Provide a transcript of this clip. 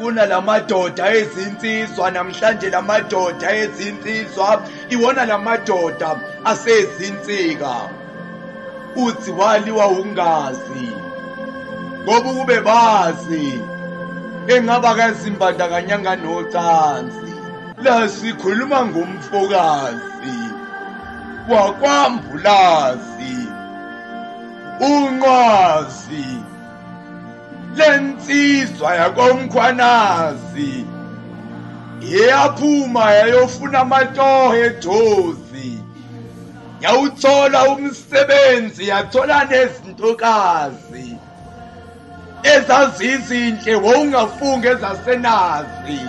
Kunalamadoda ezinsizwa namhlanje, lamadoda ezinsizwa iwona lamadoda asezinsika. Uthi waliwa ungazi, ngoba ukube bazi engaba kazimbandakanyanga nocansi. La sikhuluma ngomfokazi wakwambulazi unqwazi lensizwa yakomkhwanazi, iyaphuma yayofuna amatoho eJozi, yawuthola umsebenzi, yathola nezintokazi ezazizinhle, wawungafunga ezasenazi.